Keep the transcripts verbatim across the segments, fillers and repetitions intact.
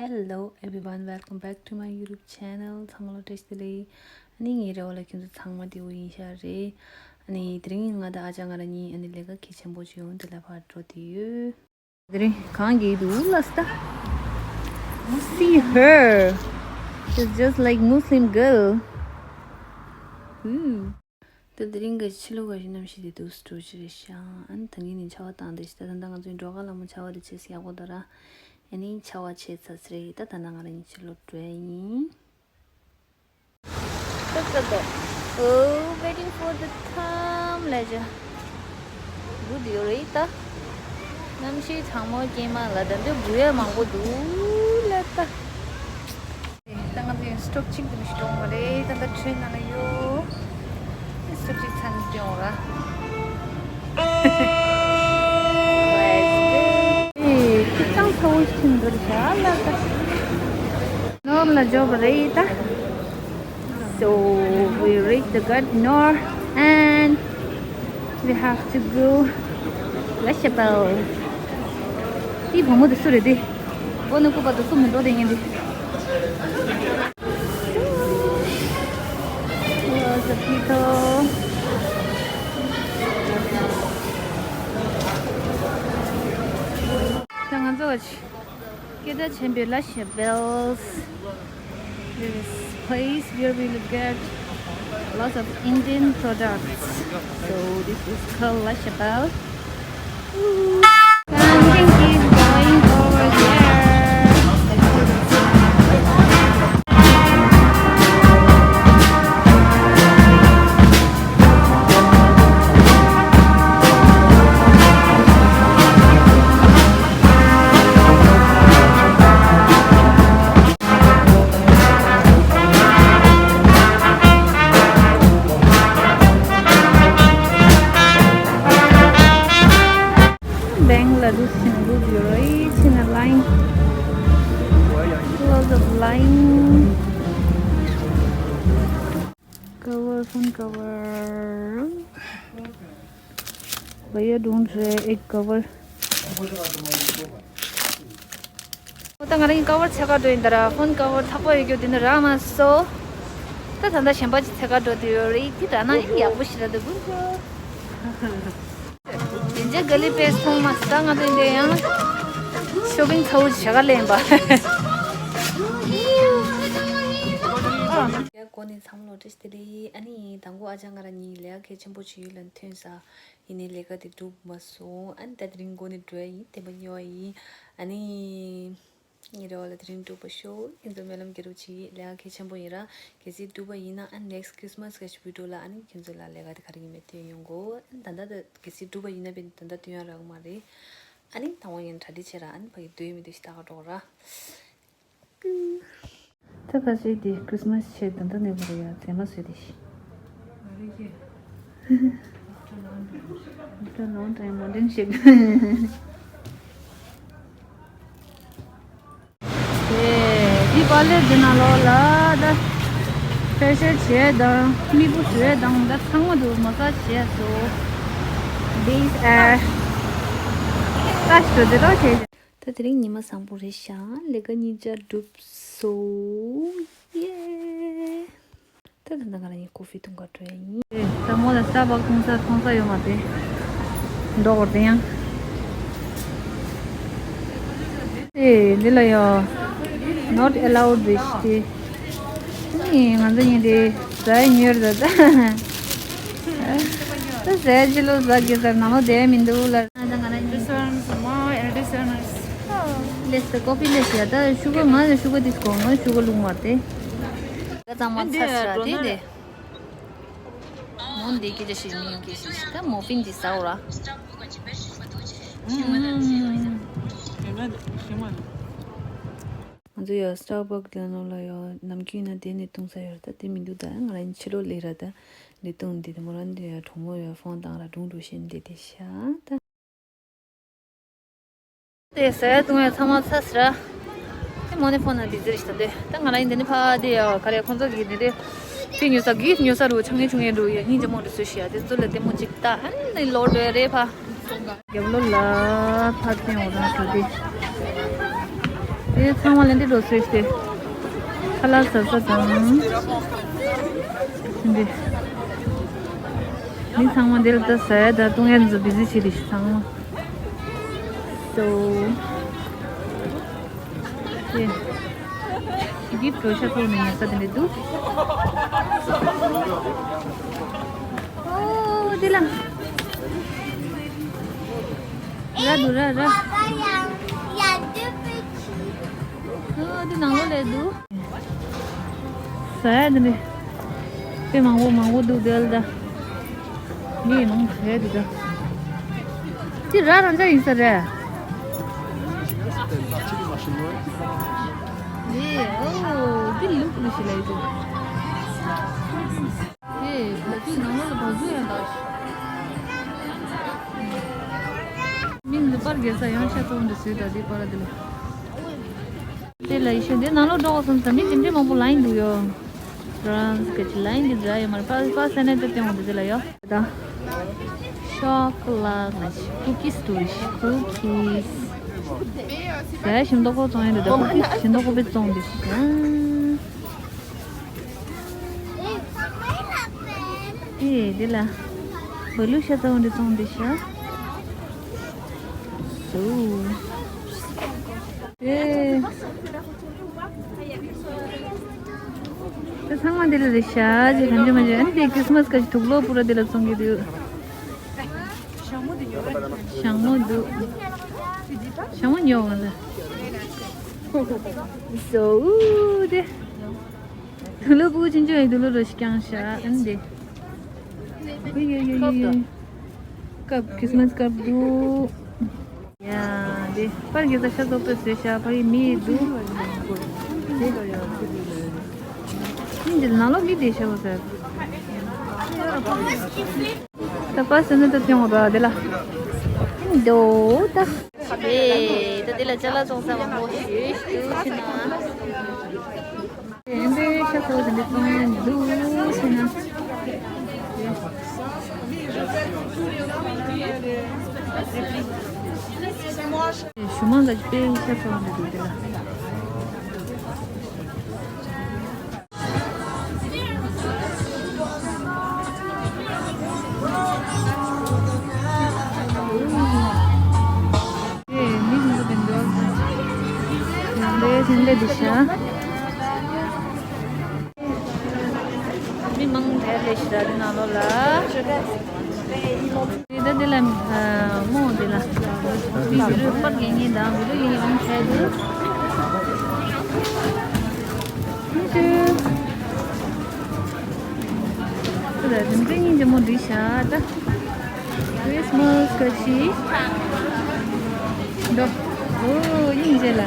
Hello everyone, welcome back to my YouTube channel. ཚང་མ་ལ་བཀྲ་ཤིས་བདེ་ལེགས། ཨ་ནི་ངའི་རེ་བ་ལ་ཁྱེད་ཚོ་ཚང་མ་བདེ་པོ་ཡིན་ཤག་རེད། ཨ་ནི་དེ་རིང་ང་དང་ཨ་ཅག་ང་རང་གཉིས་ཨ་ནི་ལས་ཀ་གལ་ཆེན་པོ་ཅིག་ཡོང་དེ་ལ་ཕར་འགྲོ་དེ་ཡོད། དེ་རིང་གང་གི་འདུག་ལ་སྟ། See her. She's just like Muslim girl. ད་དེ་རིང་གི་ཕྱི་ལོགས་ཀྱི་གནམ་གཤིས་དེ་འདུག་སྤྲོ་ཆེ་རེད་ཤག་ཨ་ནི་ད་གིན་ནས་ཆར་པ་བཏང་དེ་ཤི་ད་ད་ལྟ་ང་ཚོའི་འགྲོ་ཁ་ལ་མོ་ཆར་པ་དེ་ཆེས་ཡག་པོ་འདུག་ར། ཨ་ནི་ཆར་པ་ཆད་ཚར་ཚར་རེད། ད་ད་ལྟ་ང་རང་གཉིས་ཕྱི་ལོགས་འགྲོ་ཡ་ཡིན། ཏག་ཏག་ཏག Oh, waiting for the time ལ་ཇ། སྒུག་ཡོད་རེད་ད། གནམ་གཤིས་གྲང་མོ་སྐྱེས་མ་ལ་ད་འདི་སྒུག་ཡ་མང་པོ་འདུག་ལ་ད། ད་ང་ཚོ་ཡང་སི་ཊོབ་གཅིག་དེ་མི་ཤི་གཏོང་བ་རེད། ད་ད་ཁྲེན་ནང་ལ་ཡོད། སི་ཊོབ་གཅིག་ཚང་གཏོང་ར། ཁྱི་གཙང་ཚ་བོ་ཞིག་འདུག་ཤག་ལ་ད། ནོར་ལ་འབྱོར་བ་རེད་ད། So we reached the Gatineau and we have to go La Chapelle. དེའི་བུ་མོ་དེ་སུ་རེད་དེ། འོ་ན་སྐུ་པར་དུ་སུ་མི་འགྲོ་དེ་ངན་དེ། Lots of people. ད་ང་ཚོ་སྐད་གྲགས་ཆེན་པོའི་La Chapelle. This place where we will get lots of Indian products. So this is called La Chapelle. Something is going over there. Bank ལ་འདུག་སེ་འདུག་ཡོད་རེད། ཕྱི་ནས་line. Lots of line. Cover, phone cover. भैया ढूंढ रहे एक cover. ཨོ་ད་ང་རང་གི་ཀ་བར་ཚད་ཀ་འགྲོ་ཡིན་ད་ར། ཕོན་ཀ་བར་ཐག་པ་ཡོད་རྒྱུ་དེ་ནི་རག་མ་སོང་། ད་ད་ལྟ་གཞན་པ་ཅིག་ཚད་ཀ་འགྲོ་དུ་ཡོད་རེད། དེ་རག་ན་ཡང་ཡག་པོ་ཞིག་རེད་འདུག་གུ། དེ་འདྲའི་ག་ལེ་པེ་སི་མཐོང་མ་སོང་། ད་ང་ཚོ་འདི་ཡང་ཤོ་པིང་ཚ་བོ་བྱེད་ག་ལེན་པ། ཡ་གོ་ནས་ཚང་མ་ལོ་བཀྲ་ཤིས་བདེ་ལེགས། ཨ་ནི་དང་པོ་ཨ་ཅག་ང་རང་གཉིས་ལས་ཀ་གལ་ཆེན་པོ་ཅིག་ཡོད་ལ་ཐོན་ས། ཡིན་ནའི་ལས་ཀ་དེ་འགྲུབ་མ་སོང་། ཨ་ནི་ད་དེ་རིང་འགོ་ནས་འགྲོ་ཡ་ཡིན། བདེ་མོ་ཉོ་བ་ཡིན། ཨ་ནི་ངའི་རེ་བ་ལ་དེ་རིང་འགྲུབ་པ་ཤོག་ཁྱེད་ཚོ་སྨོན་ལམ་རྒྱག་རོགས་གྱིས། ལས་ཀ་གལ་ཆེན་པོ་ཡིན་ར། གལ་སྲིད་འགྲུབ་པ་ཡིན་ན་ཨ་ནི་next Christmas གི་video ལ་ཨ་ནི་ཁྱེད་ཚོ་ལ་ལས་ཀ་དེ་ག་རེ་ཡིན་མིན་སྟོན་ཡོང་གོ་ཨ་ནི་ད་ལྟ་ད་གལ་སྲིད་འགྲུབ་པ་ཡིན་ན་བས་ད་ལྟ་སྟོན་ཡ་རག་གི་མ་རེད། ཨ་ནི་དང་པོ་ཡིན་གྲ་སྒྲིག་བྱེད་ར། ཨ་ནི་ཕ་གི་འདོད་མི་འདོད་ཞིག་ལྟ་ག་འགྲོ་ར། ད་ཁ་ཤས་དེ་Christmas ཆེད་ད་ལྟ་ནས་བར་ཡ་རྫས་མ་བཟོས་ཏེ་ཤི། After long time མ་འདྲེན་ཞིག་དེ་དེ་པ་ལེ་དེ་ནང་ལོགས་ལ་ད་ཕེ་ཤལ་བྱས་དང་མིག་བུ་བཟོས་དང་ད་ཚང་མ་འདུག་མ་ས་བྱས་སོ། These are ད་ཞོ་དེ་ལོག་བྱས། ད་དེ་རིང་ཉི་མ་བཟང་པོ་རེད་ཤག་ལས་ཀ་གཉིས་ཆ་འགྲུབ་སོང་། ཡེ། ད་ད་ད་ང་རང་གཉིས་ཀོ་ཧྥི་འཐུང་ག་འགྲོ་ཡ་ཡིན། ད་མོ་ལ་Starbucks འཐུང་ས་འཐུང་ས་ཡོད་མ་རེད། མདོག་གོར་དེ་ཡང་། ཨེ་འདི་ལ་ཡོད། Not allowed རེད་ཤག་ནི་ང་ཚོ་གཉིས་དེ་ཟ་ཡ་ཉོས་རེད་ད། ད་ཟ་ཡ་ཅི་ལོ་ཟ་གི་ཟེར་ནང་ལོགས་བསྡད་མི་འདུག་ལ། ད་ང་རང་གཉིས། This one is more, and this one is ལེས་ད་ཀོ་ཧྥི་ལེས་ཡ་ད་ཤུ་གར་ང་ལ་ཤུ་གར་དིས་གོ་ང་ཤུ་གར་ལུག་མ་རེད། ད་ཚང་མ་ཚར་ཚར་དེ་དེ། མོ་འདི་སྐད་ཆ་བཤད་མི་ཡོང་སྐད་ཤིག་ད་མོ་ཧྥིན་འདི་ཟ་འོ་ར། ང་ཚོ་ཡ་Starbucks ལ་ནོ་ལ་ཡ་ནམ་རྒྱུན་ན་དེ་ནས་བཏུང་ས་ཡོད་ར། ད་དེ་མི་འདུག་ད་ང་རང་ཕྱི་ལོགས་ལས་ར། ད་ལས་བཏུང་འདི་དེ་མོ་རང་འདི་ཡ་གྲོགས་མོ་ཡ་ཕོན་བཏང་ར་སྒྲུང་འགྲོ་བཞིན་འདི་དེ་ཤ་ད། དེ་ཟ་ཡ་བཏུང་ཡ་ཚང་མ་ཚར་ཟེར་ར། དེ་མོ་ནི་ཕོན་ན་འདི་ཟེར་ཞིག་ད་དེ་ད་ང་རང་ཡིན་དེ་ནི་ཕ་དེ་ཡ་ག་རེ་ཁོང་ཚོ་གི་འདི་དེ་དེ་ཉོ་ས་གི་ཉོ་ས་རུ་ཆང་ངེ་ཆུང་ངེ་རུ་ཡ་སྙིང་རྗེ་མོ་འདི་ཚོ་ཤི་ཡ་དེ་ཚོ་ལ་ལྟད་མོ་ཅིག་ལྟ། ཨ་ནི་ལོ་འགྲོ་ཡ་རེད་ཕ། རྒྱབ་ལོགས་ལ་ཕར་བསྟན་འོ་རང་ཞོ་དེ། དེ་ཚང་མ་ལེན་དེ་འགྲོ་སོས་ཏེ། ཁ་ལག་ཟ་ས་དང་། འདི། མི་ཚང་མ་འདིར་ལྟ་ཟ་ཡ་ད་བཏུང་ཡ་འཛུ་བི་ཟི་བྱེད་དེ་ཚང་མ། སོ། ཡེ། གིབ་གྲོ་ཤ་ཐོག་ནས་ཉར་ས་དེ་འདྲ་འདུག་ཨོ་དེ་ལ། ར་འདུག་ར་ར། ཨོ་དེ་ནང་ལོགས་ལ་འདུག་ཟ་ཡ་དེ་འདྲ། དཔེ་མང་པོ་མང་པོ་འདུག་དེ་ལ་ད། མི་ཡི་ནང་ཟ་ཡ་དེ་ད། དེ་ར་རང་འཇགས་ཡིན་ས་རེད། ཨེ་ཨོ་དེ་ལུག་ལུག་ཞིག་ལ་ཡོད་དེ། ཨེ་བ་ཕྱུགས་ནང་ལོགས་ལ་བ་ཕྱུགས་ཡང་ད། མི་འདི་པར་རྒྱག་ས་ཡང་ཤ་ཚ་པོ་འདི་བཟོས་ད་དེ་པར་དེ་ལ། དེ་ལ་ཡི་ཤོད་དེ་ནང་ལོགས་འགྲོ་གོ་སོང་ཙང་མི་དེ་འདྲའི་མང་པོ་ལ་ཡིན་འདུག་ཡོ། ཕ་རན་སི་གི་ལ་ཡིན་འདི་འདྲ་ཡོད་མ་རེད། པ་པ་སེ་ནས་དེ་སྟོན་འོང་དེ་དེ་ལ་ཡོ། ད། ཤོག་ལ་ང་ཅི་ཀུ་ཀིས་འདུག་རེད། ཀུ་ཀིས། ཟ་ཡ་ཞིམ་མདོག་ཁོག་བཙོང་ཡིན་འདུག་ད་ཀུ་ཀིས་ཞིམ་མདོག་ཁོག་པས་བཙོང་འདི་ཞིག་ཨང་། ཨེ་དེ་ལ། བ་ལུ་ཤ་ཚ་བོ་འདི་བཙོང་འདི་ཤ། སུ། ཨེ། ད་ཚང་མ་འདི་ལ་རེད་ཤག་ཅེས་གང་ཅི་མ་བྱས། ཨ་ནི་དེ་ཁྲིས་མས་སྐབས་ཀྱི་དུག་ལོག་པུ་ར་འདི་ལ་བཙོང་གི་འདུག་ཞྭ་མོ་འདུག་ཞྭ་མོ་ཉོ་འོང་ལ། སོ་དེ། དུག་ལོག་པུ་ཆུང་ཆུང་ཡི་དུག་ལོག་རོ་ཞིག་བརྐྱངས་ཤག་ཨ་ནི་དེ། ཡོ་ཡོ་ཡོ་ཡོ་ཡོ། སྐབས་ཁྲིས་མས་སྐབས་འདུག་ཡ། འདི་པར་གྱི་ས་ཤ་ཚོགས་པའི་བཟོས་ཤ་པར་ཡི་མི་ཡི་འདུག་ཨིན་ཇི་ནང་ལོགས་མི་བསྡད་ཤག་བ་ཟེར། ད་པར་ཟེར་ན་ད་ཐེངས་འོ་ད་འདི་ལ་འདུག་ད། ཨེ་ད་འདི་ལ་ཅ་ལག་བཙོང་ས་མང་པོ་ཞིག་འདུག་ཕྱི་ན། ཨེ་འདི་ཤ་ཚ་བོ་དེ་འདྲ་བཙོང་ཡ་འདུག་ཟེར་ན། ཞུ་མང་ག་ཅི་དཔེ་ཤ་ཚ་བོ་འདི་འདུག་དེ་ལ། ཨེ་མི་ཚོ་དེ་འདྲ་ཡང་ལས་དེ་འདྲ་འདུག་ཤག་མི་མང་དྲགས་ལས་ཤི་ར་དེ་ནང་ལོགས་ལ། དེ་ད་དེ་ལ་མོ་དེ་ལ་མི་བི་ཌིའོ་པར་རྒྱག་མཁན་དང་བི་ཌིའོ་ཡིན་ཡོང་ཆེད་དུ། ཐེང་ཀིའུ། དེ་ལ་རིན་པོ་སྙིང་རྗེ་མོ་འདི་ཤག་ད། ཁྲིས་མས་ག་ཤི། འགྲོ། ཨོ་སྙིང་རྗེ་ལ།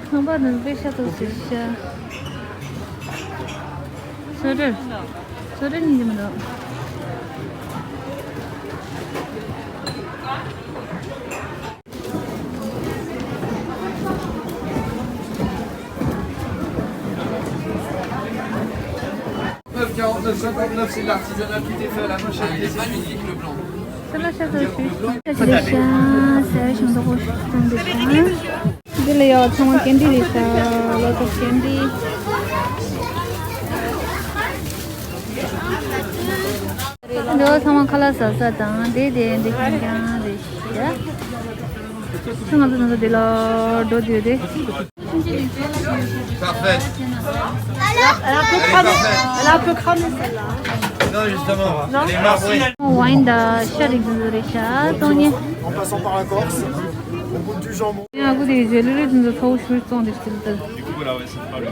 ཁང་པ་ནང་པའི་ཤ་ཚ་ཞིག་ཤ། སོ་ཊར། སོ་ཊར་ཉིན་གྱི་མི་འདུག Neuf quarante-neuf cinquante-neuf, c'est de l'artisanat, tout est fait à la main, chaque pièce est unique, le blanc. ས་ལ་ཤ་ཚ་ཞུ་ཤ་ཟེར་ཞིང་འདོགས་པོ་ཞིག་བཏང་འདུག་ཤག་འདི་ལ་ཡོད་ཚང་མ་ཀེན་ཌི་རེད་ཤག Lots of candy. འདི་ཚང་མ་ཁ་ལག་ཟ་ས་དང་དེ་དེ་འདི་ཁང་ཁང་རེད་ཤག་ཚང་མ་ཚོ་ཚང་མ་འདི་ལ་འགྲོ་དུས་རེད། Parfait. Elle a, elle a un peu cramé. Elle a un peu cramé, celle-là. Non, justement. Non ? Elle est marbrée. ཝའིན་དང་ཤ་རིགས་འདི་ཚོ་རེད་ཤག་བཙོང་ཉེ། En passant par la Corse, au bout du jambon. ཡང་སྒོ་དེའི་ཇུ་ལི་རི་འདི་ཚོ་ཚོ་བོ་ཞུ་བཙོང་དེ་ཞིག་ལྟར། Du coup, voilà, ouais, c'est pas le.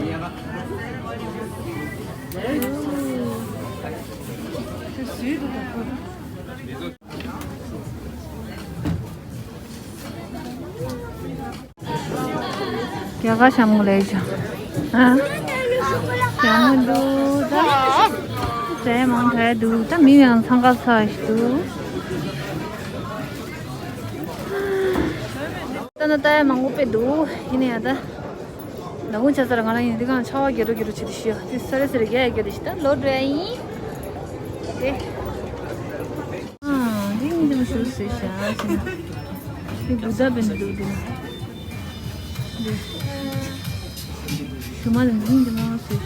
རྒྱ་གར་ཞྭ་མོ་ལས་བྱུང་། ཨ། ཞྭ་མོ་འདུག་ད། ཟས་མང་དྲགས་འདུག་ད་མི་ཡང་འཚང་ཁ་ཚ་ཞིག་འདུག་ད་ན་ལྟ་ཡ་མང་པོ་དཔེ་འདུག་ཡིན་ན་ཡང་ད། ལ་ཁུངས་ཆ་ཚ་ལ་ང་རང་ཡིན་འདི་གང་ཆར་པ་རྒྱག་འགྲོ་རྒྱག་འགྲོ་བྱེད་དུ་ཤི་ཡ་དེ་ས་རེ་ས་རེ་རྒྱག་ཡ་རྒྱག་དེ་ཤི་ད་ལོ་འགྲོ་ཡ་ཡིན། དེ། ཨ། འདི་ཡིན་འདི་མོ་ ཟེར་བྱ་ཟེར་ན། འདི་བུ་ད་བེན་འདུག་འདི་ན། འདི། ཞུ་མ་ལ་འཛིན་འདི་མོ་ཟེར།